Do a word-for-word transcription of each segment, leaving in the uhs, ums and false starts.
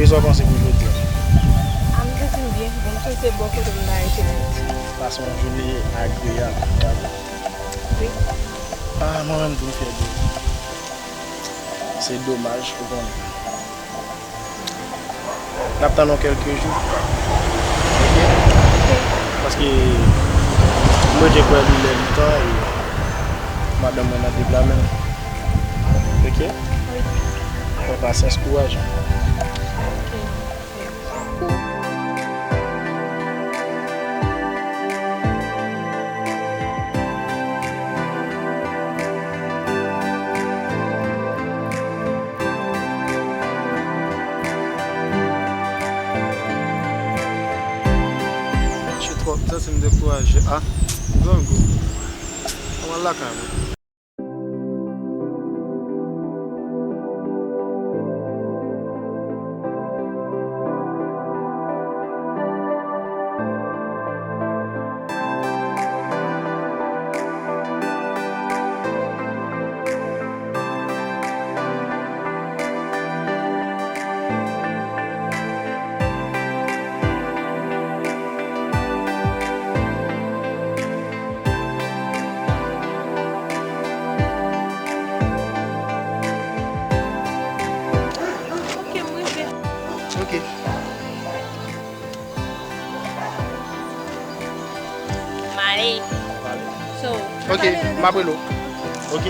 Sa w panse pou jodi a? A, m santi m byen. Bon, m santi se bò kote m nan rete nèt. Pase yon jounen agreyab, pa vre? Wi. A, mwen menm tou m fè de. Se domaj, ou konnen. N ap tann w kèlke jou. Oke? Oke. Paske m rete kwè li lè li tan e madanm mwen nan deplase l. Oke? Wi. Fè pasyans, kouraj. Oke. Mwen twò santi m dekouraje a. Grangou. Kòman lakay mwen? Ok, m rive. Ok. M ale. So, ok, m ap rele w. Ok.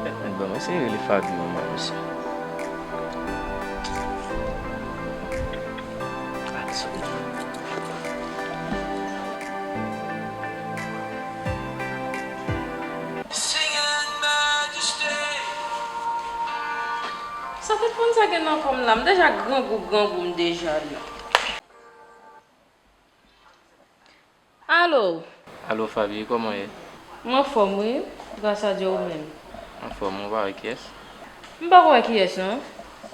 Kèt, mèt, ban mwen eseye rele Fabi, manman misye. Sa tèt moun sa gen nan kò m la, m deja grangou, grangou m deja la. Alo! Alo, Fabi, kòman w ye? M anfòm, wi, gras a Dye, ou menm? Anfòm, ou pa wè kiyès? M pa wè kiyès, non.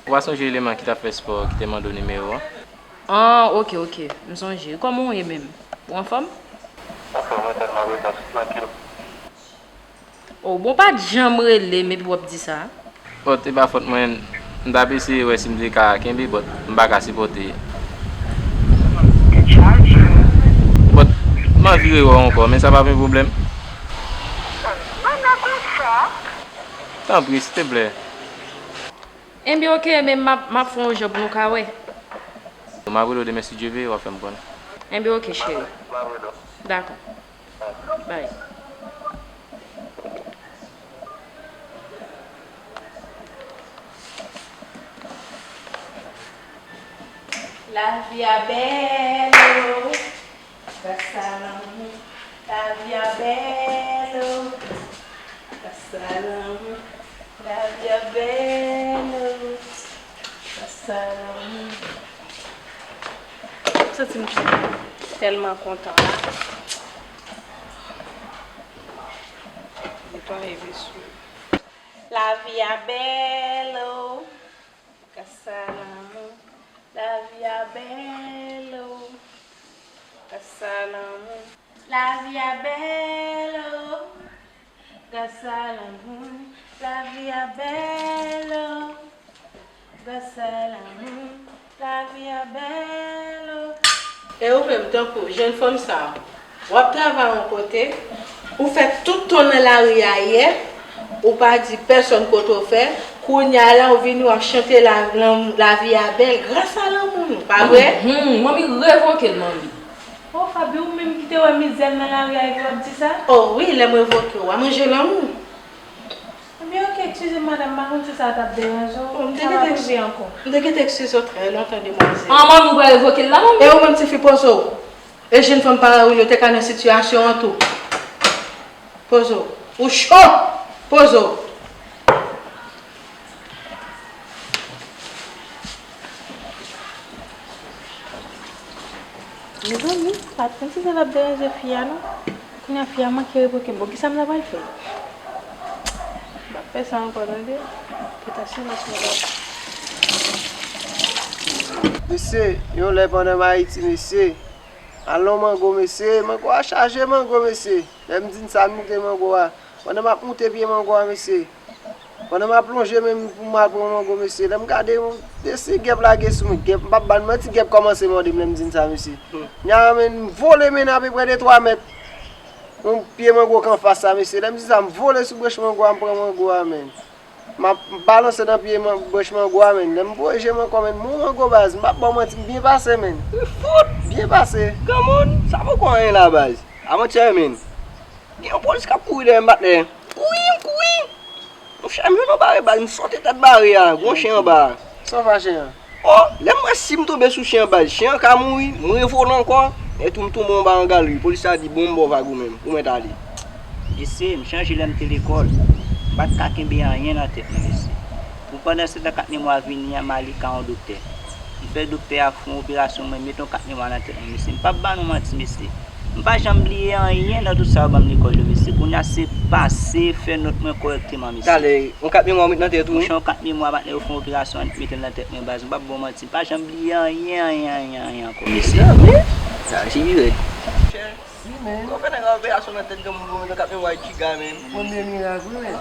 Ou pa sonje eleman ki t ap fè spò ki te mande w nimewo a? Ah, ok, ok, m sonje. Kòman w ye menm? Ou anfòm? Anfòm, wi, tèlman wi, m ap trankil. Oh, bon, w pa t janm rele m epi w ap di sa. But, e pa fòt mwen, m t ap eseye wè si m te ka kenbe, but m pa ka sipòte. But, m anvi rewè w ankò, men sa p ap yon pwoblèm. Tanpri, silteplè. Enben, ok, men m ap, m ap fè yon jan pou nou ka wè. M ap rele w demen si Dye vle, w ap fè m konnen. Enben, ok, cheri. Dakò. Bye. Lavi a bèl, o, gras a lanmou. Lavi a bèl, o, gras a lanmou. Lavi a bèl, o, gras a lanmou. M santi m tèlman kontan la. Netwaye vesi. Lavi a bèl, o, gras a lanmou. Lavi a bèl, o, gras a lanmou. Lavi a bèl, o, gras a lanmou. Lavi a bèl, o, gras a lanmou. Lavi a bèl, o. E ou menm, tankou jèn fanm sa a, w ap travay yon kote, ou fè tout tan w nan lari a yè, ou pa di pèsonn kote w fè, kounye a la ou vini w ap chante la, lan-, lavi a bèl gras a lanmou nou, pa vre? Mhm, manmi revoke l, manmi. Oh, Fabi, ou menm ki te wè mizè m nan lari a epi w ap di sa? Oh wi, lè m revoke w, w a manje lanmou. Ebyen, ok, eskize m, madanm, m pa konn si sa t ap deranje w. Oh, m te gentan eskize w trè lontan, demwazèl. Ah, manmi, ou pral revoke l la, manmi? E ou menm, tifi, poze w. E jèn fanm parèy ou yo te ka nan sitiyasyon an tou. Poze w. Ou cho! Poze w! Mezanmi, pa t konn si sa t ap deranje fi a non. Kounye a fi a manke revoke m. Bon, kisa m ta pral fè? M p ap fè sa ankò, tande. Pita silans mwen la. Mesye, yon lè pandan m Ayiti, mesye. Alon mango, mesye. Mango a chaje mango, mesye. Lè m di n sa, m moute mango a. Pandan m ap moute pye mango a, mesye. Pandan m ap lonje men m pou m al pran mango, mesye, lè m gade, yon de si gèp lage sou mwen. Gèp, m p ap ba n manti, gèp kòmanse mòde m lè m di n sa, mesye. Nya men, m vole men apeprè de twa mèt. Yon pye mango k anfas sa, mesye. Lè m di sa, m vole sou branch mango a, m pran mango a, men. M ap, m balanse nan pye man-, branch mango a, men. Lè m voye je m ankò, men, m yon mango, baz. M p ap ba w manti, m byen pase, men. Fout! Byen pase. Granmoun, sa poko anyen la, baz. Avantyè, men. Gen yon polis k ap kouri dèyè m, patnè. Kouri, m kouri. Monchè, m jwenn yon bare bal, m sote tèt bare a, gon chen anba a. Sa w fache an? O, lè m wè si m tonbe sou chen an baz, chen an ka mouri, m revole ankò, etou m tonbe anba yon galri. Polis la di, bon, m ba w vag ou menm, ou mèt ale. Mesye, m chanje lè m te lekòl. M pa t ka kenbe anyen nan tèt mwen, mesye. Pou pandan se tan kat memwa vini an, m ale ka yon doktè. M fè doktè a fè yon operasyon, mwen mete yon kat memwa nan tèt mwen, mesye. M p ap ba nou manti, mesye. M pa janm bliye anyen nan tout sa yo ban m lekòl yo, mesye. Kounye a se pase, fè nòt mwen kòrèkteman, mesye. Talè, yon kat memwa w met nan tèt ou? Monchè, yon kat memwa, patnè, yo fè yon operasyon, mete l nan tèt mwen, baz. M p ap ba w manti, m pa janm bliye anyen, anyen, anyen, anyen ankò, mesye. Sa, men, sa, se pi rèd. Wi, men. Ou fè nèg la operasyon nan tèt granmoun pou mete yon kat memwa jiga, men. Premye mirak, wi, men.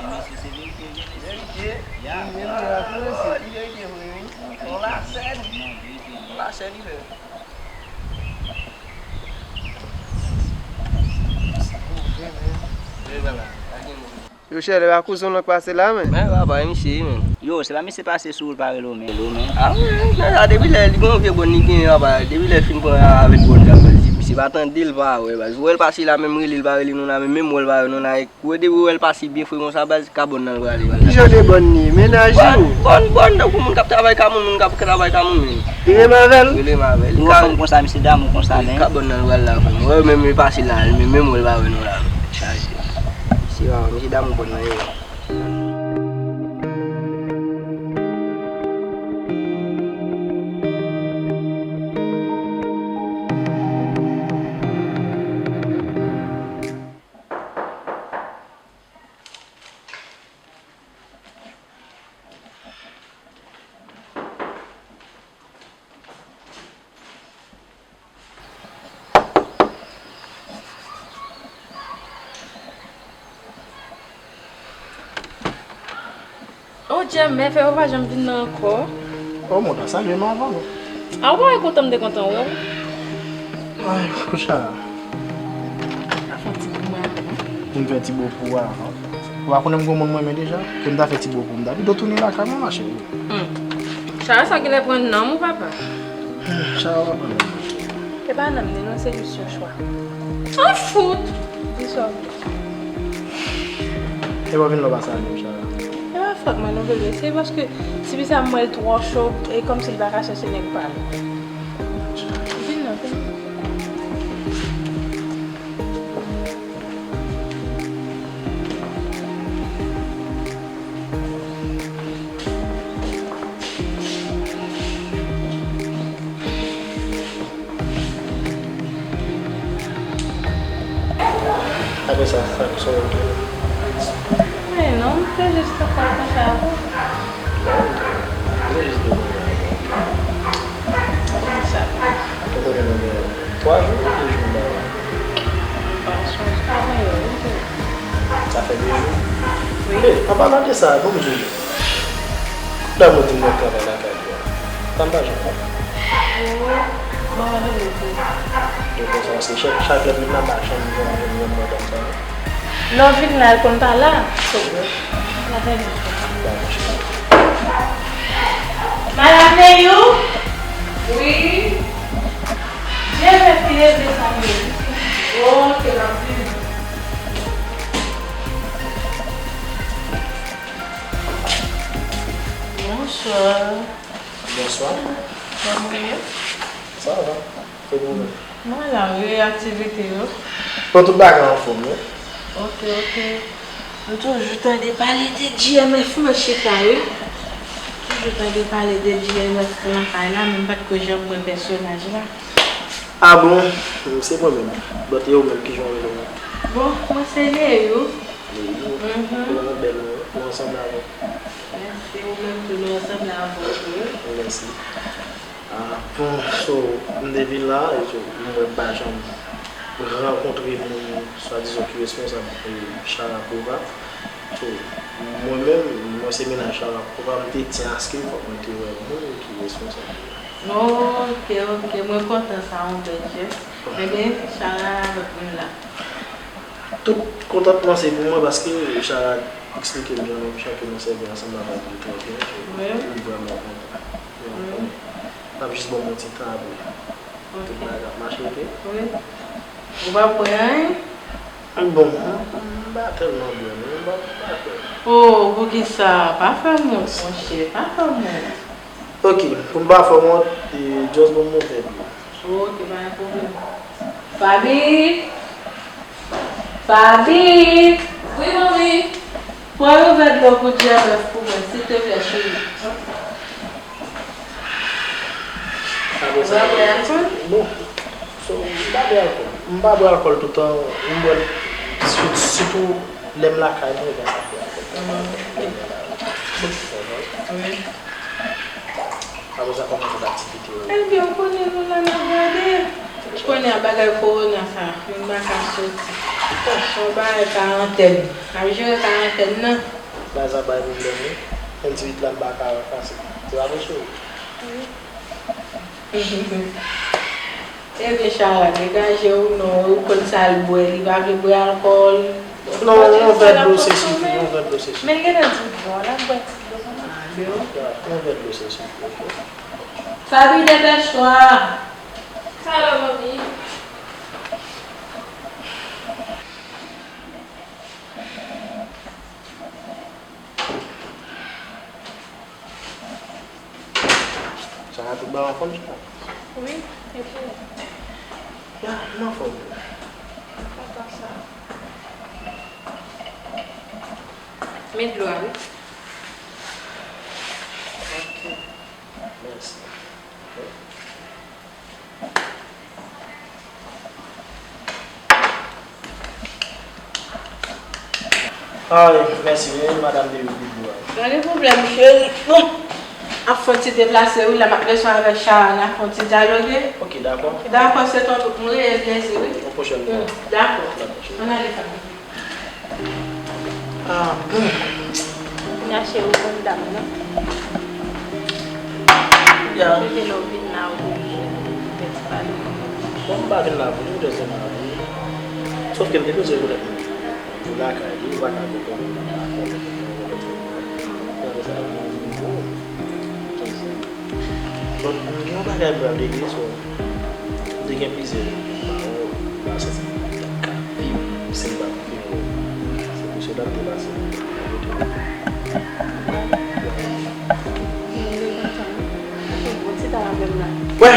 Verite. Premye mirak, wi, mesye. Li verite vre, wi. Yon lasèn. Yon lasèn, li fè. Yo chèlè pa kouzin w nan k pase la, men. Men, papa, e misye, men. Yo, se pa misye pase sou ou, l pa rele w, men. Rele w, men. A, wi, wi, men sa, depi lè, li gen yon vye bòn, li gen, papa, depi lè l fin pran avèk bòn sa, baz, misye pa tande l, pa wè, baz. Ou wè l pase la, menm rele l, pa rele nou la, men menm wè l pa wè nou la, ou wè depi ou wè l pase byen fre konsa, baz, ka bòn nan l prale, baz. Ki jan de bòn li ye? Mennaj li ou? Bòn, bòn, bòn, tankou moun k ap travay ka moun, moun k ap travay ka moun, men. Rele m avè l. Rele m avè l. Gwo fanm konsa, misye damou konsa, men. Ka bòn nan l pral la, frè m. Ou wè menm li pase la, li menm, menm wè l pa wè nou la, men. Chaje. Misye pa wè, misye damou bòn nan ye. O Djèmè, fè yo pa janm vin nan ankò. O, mwen ta salye m avan, non. A, w pa wè kontan m te kontan wè w. Ay, Chara. Pa fè ti bo mwen avan, non. Pou m fè ti bo pou w avan. Ou pa konnen m gon moun mwen renmen deja? Ke m ta fè ti bo pou m, m ta pito tounen lakay mwen, ma chérie. Hmm. Chara, sa genlè pran nanm ou, papa? Chara pa pran nanm. E pa nanm li non, se jis yon chwa. An fout! Di sa w vle. E pa vin la w pa salye m, Chara. E pa fòt mwen non, bebe. Se paske tifi sa m wè l twò cho, e kòmsi l pa ka chèche nèg pa l. Vin non, vin. Apre sa, sa k sou wout ou? Men non, m te jis ap pale konsa avè w. Bon, m te, m te jis di w konsa. Konsa. Ou konnen nou gen twa jou, de jou m pa wè w. M pa sonje, pa gen yon jou. Sa fè de jou? Wi. Hey, an palan de sa, bon m di w. Damou di m w ap travay lakay li a. Sa m pa janm wè. Oh, bon, mwen vini tou. Yo konsa, se chak, chak lè m vin la, m pa janm, janm, janm wè madanm sa, non. Lè w vin la, l konn pa la. So, la fè vin. Madanm Neyou? Wi. Dye fè ki leve sa vini. Ok, m ap vini. Bonswa. Bonswa. Kòman w ye? Sa va. E pou ou menm? Mwen la wi, e aktivite yo? Bon, tout bagay anfòm wi. Ok, ok. M toujou tande pale de G M F mwen chita wi. Toujou tande pale de G M F nan kay la, men m pa t ko janm wè pèsonaj la. Ah bon, se mwen menm. But e ou menm, kijan w rele w? Bon, mwen se Leyou. Leyou? Mhm. Ou bèl non, nou ansanm la avè w. Mèsi, ou menm tou, nou ansanm la avè w tou wi. Mèsi. Ah, bon, so, m te vin la, e so, m wè m pa janm rankontre moun, swadizan ki responsab, e, Sharapova. So, mwen menm, mwen se mennaj Sharapova, m te di aske fòk mwen te wè moun ki responsab li. Ok, ok, mwen kontan sa, yon bèl jès. Ebyen, Shara avèk nou la. Tout kontantman se pou mwen paske Shara eksplike m jan nou chak nou sèvi ansanm avèk li trè byen. So, wi, m vrèman kontan. Wi. N ap jis ban m yon ti tan apre. Ok. Tout bagay ap mache, ok? Wi. Ou pa bwè anyen? Bon, m pa tèlman bwè, non, m pa, m pa bwè. Oh, poukisa? Pa fè m wont, monchè, pa fè m wont. Ok, pou m pa fè w wont, e, just ban m yon vè dlo. Ok, pa gen pwoblèm. Fabi! Fabi! Wi, manmi. Pran yon vè dlo pou G M F pou mwen, silteplè, cheri. Apre sa, bon, so, m pa bwè alkòl. M pa bwè alkòl toutan. M bwè l, si-, sitou lè m lakay mwen, m bwè alkòl. Wi. Apre sa, kòman tout aktivite yo? Ebyen, ou konnen nou la n ap gade. Ou konnen a bagay kowona sa, moun pa ka soti. Tansyon, bagay karantèn. N ap jere karantèn nan. Bagay sa bay pwoblèm wi. Menm ti vit la m pa ka pase. Se pa vre cheri? Wi. Ebyen, Shara, degaje w non, ou konn sa l bwè, li pa vle bwè alkòl. Non, yon vè dlo se sifi, yon vè dlo se sifi. Men l gentan di w bon, l ap bwè ti dlo kanmenm. Ah, bon. Yon vè dlo se sifi, ok. Fabi, depèch w! Sa yo, manmi? Sa a tout ba w anfòm, sa? Wi, e pou ou? Ya, m anfòm. Kontan sa. Met dlo a, wi. Ok. Mèsi. Ay, mèsi wi, madanm David Bidou a. Pa gen pwoblèm, cheri. Bon, ap fè yon ti deplase, wi, la m ap bezwen avèk Shara, n a fè yon ti dyaloge. Ok, dakò. Dakò, se tonton, m reyèl plezi, wi. Yon pwochèn fwa. Dakò. Dakò, cheri. Ann ale, fanmi. Ah, bon. Kounya cheri, ou konn dam nan. Ya. Depi lè w vin la, ou te oblije fè ti pale. Bon, m pa vin la pou li, m te vin la pou li. Sòf ke m te bezwen rekonèt moun. Ou lakay li, ou pa ka konprann moun nan pa fè. Gade sa, bon. Bon, m gen yon bagay pou m regle, so. M te gen plizyè pawòl, m pa santi m t ap ka viv si m pa t fin wè w. Se pou sela m te pase nan kote w. Wè!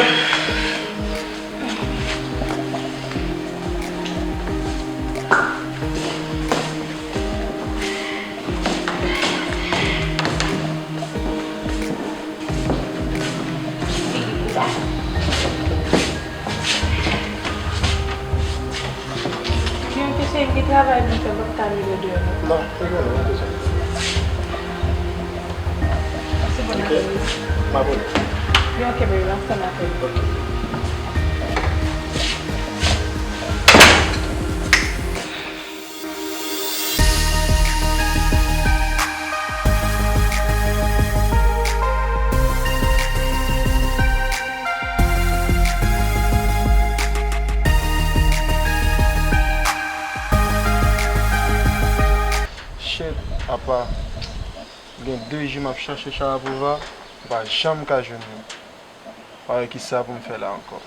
Ebyen, ok cheri, m gen travay pou m fè, m p ap ka rive deyò non. Non, pa gen non, pa bezwen. Pase bon aprèmidi. M abone. Ebyen, ok, baby, m ap tann apèl ou. Ok. Shit, apa gen de jou m ap chache Sharapova, m pa janm ka jwenn li. Pa wè kisa pou m fè la ankò.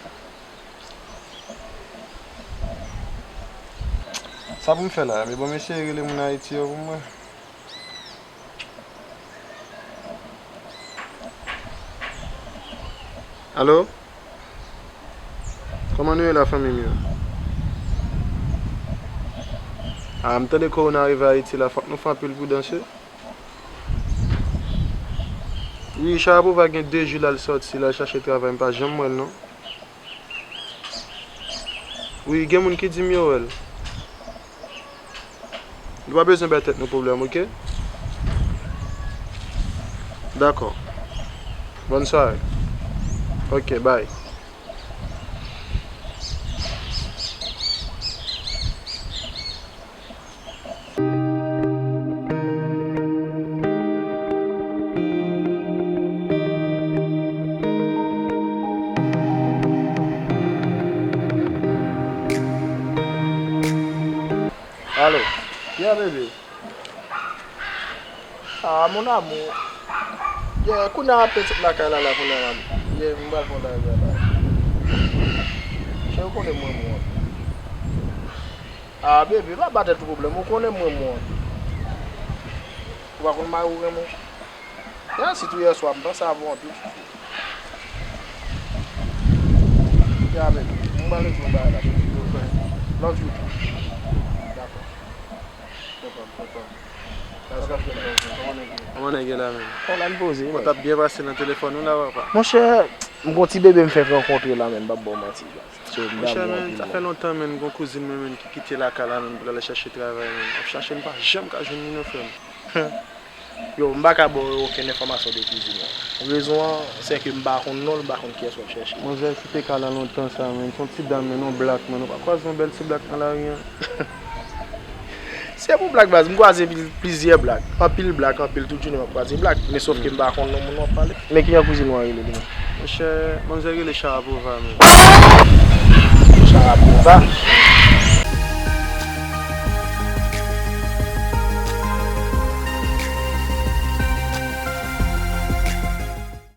Sa pou m fè la? Ebyen, bon, m eseye rele moun Ayiti yo pou mwen. Alo? Kòman nou ye la, fanmi m yo? A, m tande kowona rive Ayiti la, fòk nou fè anpil pridans wi. Wi, Sharapova gen de jou l al sòti, l al chache travay, m pa janm wè l non. Wi, gen moun ki di m yo wè l. Nou pa bezwen bay tèt nou pwoblèm, oke? Dakò. Bòn sware. Oke, bay. Alo. Yeah, baby. Ah, mon amour. Yeah, kounye a m ap pete lakay la, la, kounye a la. Yeah, m pral fè yon bagay la. Cheri, ou konnen mwen, mwen. Ah, baby, pa ba tèt ou pwoblèm, ou konnen mwen, mwen. Ou pa konn mari ou renmen. Yeah, sitou yè swa, m panse avè w anpil. Yeah, baby, m pral di w yon bagay la, cheri. Love you too. Dakò. Kòman nèg yo la menm? Kòman nèg poze? Mwen t ap byen pase nan telefòn ou la, papa. Monchè, m gon ti bebe m fèk rankontre la menm, m p ap ba w manti. So, m damou anpil. Monchè, men, sa fè lontan, men, gon kouzin mwen, men, ki kite lakay la, men, pou l al chache travay, men. M ap chache, m pa janm ka jwenn li non, frè m. Yo, m pa ka ba w okenn enfòmasyon de kouzin ou an. Rezon an, se ke m pa konn non l, m pa konn kiyès w ap chèche. Manzè ki te ka la lontan sa, men, se yon ti dam, men, yon blak, men, ou pa kwaze yon bèl ti blak nan lari an? Se pou blak baz, m kwaze pil- plizyè blak. Anpil blak, anpil tout jounen m ap kwaze blak. Men sòf ke m pa konn non moun w ap pale. Men kijan kouzin ou an rele li menm? Monchè, manzè rele Sharapova menm. Sharapova?